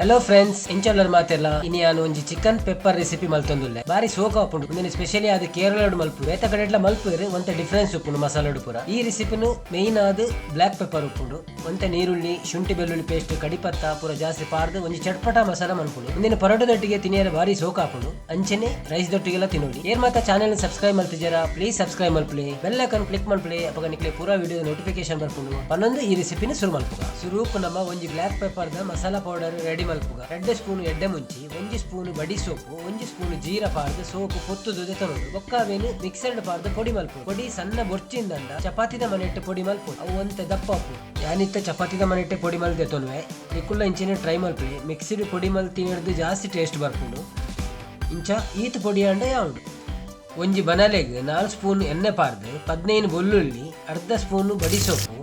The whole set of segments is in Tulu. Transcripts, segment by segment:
ಹಲೋ ಫ್ರೆಂಡ್ಸ್, ಎಂಚೊಲ್ಲರ್ ಮಾತೆರ್ಲ? ಇನಿ ಯಾನ್ ಒಂಜಿ ಚಿಕನ್ ಪೆಪ್ಪರ್ ರೆಸಿಪಿ ಮಲ್ತೊಂದುಲ್ಲೆ. ಬಾರಿ ಸೋಕು ಆಪುಂಡು. ಉಂದೆನ್ ಸ್ಪೆಷಲಿ ಆದ್ ಕೇರಳಡ್ ಮಲ್ಪುವೆರ್. ಬೇತೆ ಕಡೆಟ್ಲ ಮಲ್ಪುವೆರ್, ಒಂತೆ ಡಿಫರೆನ್ಸ್ ಉಪ್ಪುಂಡು ಮಸಾಲೆಡ್ ಪೂರ. ಈ ರೆಸಿಪಿನ್ ಮೇನ್ ಆದ್ ಬ್ಲಾಕ್ ಪೆಪ್ಪರ್ ಉಪ್ಪುಂಡು, ಒಂತೆ ನೀರುಳ್ಳಿ, ಶುಂಠಿ ಬೆಳ್ಳುಳ್ಳಿ ಪೇಸ್ಟ್, ಕಡಿಪತ್ತ ಪೂರ ಜಾಸ್ತಿ ಪಾಡ್ದ್ ಒಂಜಿ ಚಟ್ಪಟ ಮಸಾಲ ಮನ್ಪುಂಡು. ಉಂದೆನ್ ಪರೋಟದೊಟ್ಟಿಗೆ ತಿನಿಯರೆ ಬಾರಿ ಸೋಕು ಆಪುಂಡು. ಅಂಚನೆ ರೈಸ್ ದೊಟ್ಟಿಗೆಲ ತಿನೊಲಿ. ಏರ್ ಮಾತ ಚಾನೆಲ್ ಸಬ್ಸ್ಕ್ರೈಬ್ ಮಲ್ತಿಜರ, ಪ್ಲೀಸ್ ಸಬ್ಸ್ಕ್ರೈಬ್ ಮಲ್ಪುಲೆ, ಬೆಲ್ ಐಕಾನ್ ಕ್ಲಿಕ್ ಮಲ್ಪುಲೆ. ಅಪಗ ನಿಕ್ಲೆ ಪೂರ ವಿಡಿಯೋ ನೋಟಿಫಿಕೇಶನ್ ಬರ್ಪುಂಡು ಪನೊಂದು ಈ ರೆಸಿಪಿನ್ ಶುರು ಮಲ್ಪುಗ. ಸುರೂಕು ನಮ್ಮ ಒಂಜಿ ಬ್ಲಾಕ್ ಪೆಪ್ಪರ್ ದ ಮಸಾಲ ಪೌಡರ್ ರೆಡಿ ಮಲ್ಪುಗ. 2 ಸ್ಪೂನ್ ಎಡ್ಡೆ ಮುಂಚಿ, 1 ಸ್ಪೂನ್ ಬಡಿ ಸೋಪು, 1 ಸ್ಪೂನ್ ಜೀರಾ ಪಾಡ್ದ್ ಸೋಪು ಪೊತ್ತುದು ದೆತೊನೊಡು. ಬೊಕ್ಕ ಅವೆನ್ ಮಿಕ್ಸರ್ಡ್ ಪಾಡ್ದ್ ಪೊಡಿ ಮಲ್ಪೊಡು. ಪೊಡಿ ಸಣ್ಣ ಬೊರ್ಚಿಂದಂಡ ಚಪಾತಿದ ಮನೆಟ್ ಪೊಡಿ ಮಲ್ಪೊಡು, ಅವು ಒಂತೆ ದಪ್ಪ ಉಪ್ಪು. ಯಾನಿತ್ತ ಚಪಾತಿದ ಮನೆಟ್ಟೆ ಪೊಡಿ ಮಲ್ತ್ ದೆತೊನುವೆ. ನಿಕುಲ್ಲ ಇಂಚನೆ ಟ್ರೈ ಮಲ್ಪುಲೆ. ಮಿಕ್ಸಿಡ್ ಪೊಡಿ ಮಲ್ತಿನಡ್ದು ಜಾಸ್ತಿ ಟೇಸ್ಟ್ ಬರ್ಪುಂಡು. ಇಂಚ ಈತ್ ಪೊಡಿ ಆಂಡ ಯಾವುಂಡು. ಒಂಜಿ ಬನಲೆಗ್ 4 ಸ್ಪೂನ್ ಎಣ್ಣೆ ಪಾಡ್ದ್ 15 ಬೆಳ್ಳುಳ್ಳಿ, ಅರ್ಧ ಸ್ಪೂನ್ ಬಡಿ ಸೊಪ್ಪು,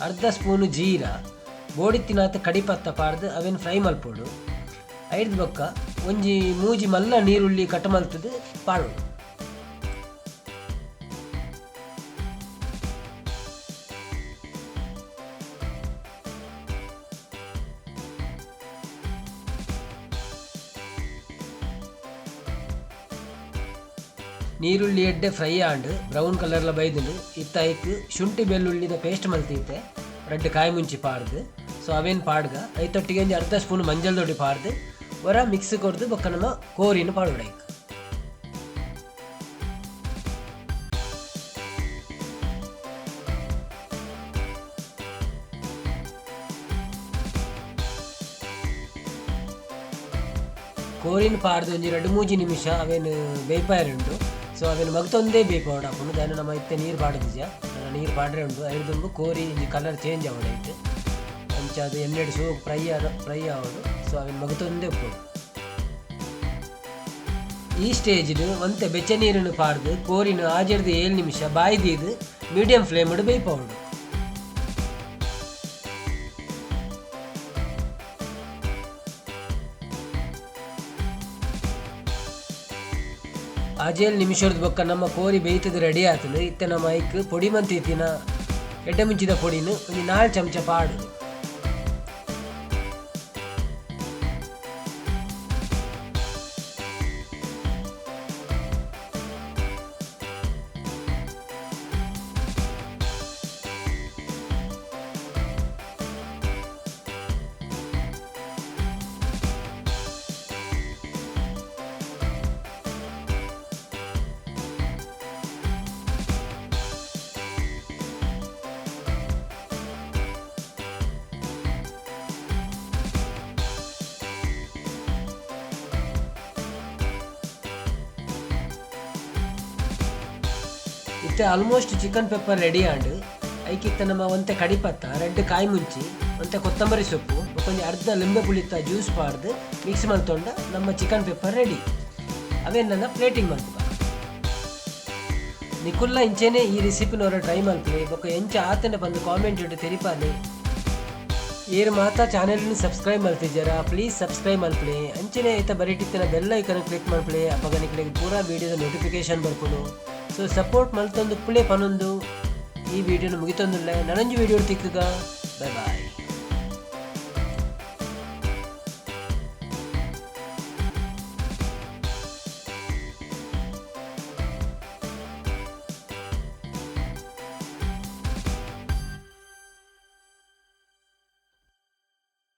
ಅರ್ಧ ಸ್ಪೂನ್ ಜೀರಾ, ಬೋಡಿತ್ತಿನಾತ್ ಕಡಿಪತ್ತ ಪಾಡ್ದ್ ಅವೆನ್ ಫ್ರೈ ಮಲ್ಪೊಡು. ಐಡ್ದ್ ಬೊಕ್ಕ ಒಂಜಿ ಮೂಜಿ ಮಲ್ಲ ನೀರುಳ್ಳಿ ಕಟ್ ಮಲ್ತುದು ಪಾಡೊಡು. ನೀರುಳ್ಳಿ ಎಡ್ಡೆ ಫ್ರೈ ಆಂಡ್, ಬ್ರೌನ್ ಕಲರ್ಲ ಬೈದುಂಡು. ಇತ್ತ ಐಕ್ ಶುಂಠಿ ಬೆಳ್ಳುಳ್ಳಿದ ಪೇಸ್ಟ್ ಮಲ್ತಿತ್ತೆ, 2 ಕಾಯಿ ಮುಂಚಿ ಪಾಡ್ದು, ಸೊ ಅವೇನ್ ಪಾಡ್ಗ. ಐತೊಟ್ಟಿಗೆ ಒಂಜಿ ಅರ್ಧ ಸ್ಪೂನ್ ಮಂಜಲ್ ದೊಡ್ಡಿ ಪಾಡ್ದು ಒರ ಮಿಕ್ಸ್ ಕೊರ್ದು ಬೊಕ್ಕ ನಮ್ಮ ಕೋರಿನ ಪಾಡೋಡು ಐಕ್. ಕೋರಿನ ಪಾಡ್ದು ಒಂಜಿ 2-3 ನಿಮಿಷ ಅವೇನು ಬೇಯ್ಪಾಯರುಂಡು. ಸೊ ಅವೇನು ಮಗ್ತೊಂದೇ ಬೇಯ್ಪಾವೊಡು ಆಪುಂಡು. ದಾನೆ ನಮ್ಮ ಇತ್ತೆ ನೀರು ಪಾಡ್ದಿಜ, ನೀರು ಪಾಡ್ರೆ ಉಂಡು. ಐಡ್ದುಂಬು ಕೋರಿ ಒಂಜಿ ಕಲರ್ ಚೇಂಜ್ ಆವೊಡು ಐಟ್. ಅಂಚ ಅದು ಎಣ್ಣೆಡ್ ಸೋಕ್ ಫ್ರೈ ಆವೊಡು. ಸೊ ಅವೇನು ಮಗ್ತೊಂದೇ ಉಪ್ಪೊಡು. ಈ ಸ್ಟೇಜ್ಡ್ ಒಂತೆ ಬೆಚ್ಚ ನೀರನ್ನು ಪಾಡ್ದು ಕೋರಿನ ಆಜೆಡ್ದು 7 ನಿಮಿಷ ಬಾಯಿ ದೀದು ಮೀಡಿಯಂ ಫ್ಲೇಮ್ಡ್ ಬೇಯ್ಪಾವೊಡು. ಆಜೇಳು ನಿಮಿಷದ ಬೊಕ್ಕ ನಮ್ಮ ಕೋರಿ ಬೇಯ್ತದ ರೆಡಿ ಆತುಂಡು. ಇತ್ತೆ ನಮ್ಮ ಐಕ್ ಪೊಡಿ ಮಂತಿತ್ತಿನ ಎಡ್ಡೆ ಮುಂಚಿದ ಪೊಡಿನ ಒಂಜಿ 4 ಚಮಚ ಪಾಡು. ಇತ್ತೆ ಆಲ್ಮೋಸ್ಟ್ ಚಿಕನ್ ಪೆಪ್ಪರ್ ರೆಡಿ ಆಂಡ್. ಐಕಿತ್ತ ನಮ್ಮ ಒಂತೆ ಕಡಿಪತ್ತ, 2 ಕಾಯಿ ಮುಂಚಿ, ಒಂತೆ ಕೊತ್ತಂಬರಿ ಸೊಪ್ಪು, ಬೊಕ್ಕ ಒಂಜಿ ಅರ್ಧ ಲಿಂಬೆ ಪುಳಿತ ಜ್ಯೂಸ್ ಪಾಡ್ದು ಮಿಕ್ಸ್ ಮಲ್ತೊಂಡ ನಮ್ಮ ಚಿಕನ್ ಪೆಪ್ಪರ್ ರೆಡಿ. ಅವೇನ್ ನನ್ನ ಪ್ಲೇಟಿಂಗ್ ಮಲ್ಪುಗ. ನಿಕುಲ್ಲ ಇಂಚೆನೆ ಈ ರೆಸಿಪಿನವರ ಟ್ರೈ ಮಲ್ಪುಲೆ. ಬೊಕ್ಕ ಎಂಚ ಆತನ ಬಂದು ಕಾಮೆಂಟ್ ಇಟ್ಟು ತೆರಿಪಾಲೆ. ಏರ್ ಮಾತಾ ಚಾನೆಲ್ನ ಸಬ್ಸ್ಕ್ರೈಬ್ ಮಲ್ತಿಜರ, ಪ್ಲೀಸ್ ಸಬ್ಸ್ಕ್ರೈಬ್ ಮಲ್ಪುಲೆ. ಅಂಚೆನೆ ಐತ ಬರಿಟಿತ್ತಿನ ಬೆಲ್ ಐಕನ್ ಕ್ಲಿಕ್ ಮಲ್ಪುಲೆ. ಅಪಗ ನಿಕ್ಲೆಗ್ ಪೂರಾ ವಿಡಿಯೋದ ನೋಟಿಫಿಕೇಶನ್ ಬರ್ಪುಂಡು. ಸೊ ಸಪೋರ್ಟ್ ಮಲ್ತೊಂದು ಪುಳೆ ಪನೊಂದು ಈ ವಿಡಿಯೋನ ಮುಗಿತೊಂದುಲ್ಲೆ. ನನೊಂಜಿ ವಿಡಿಯೋ ತಿಕ್ಕುಗ. Bye bye.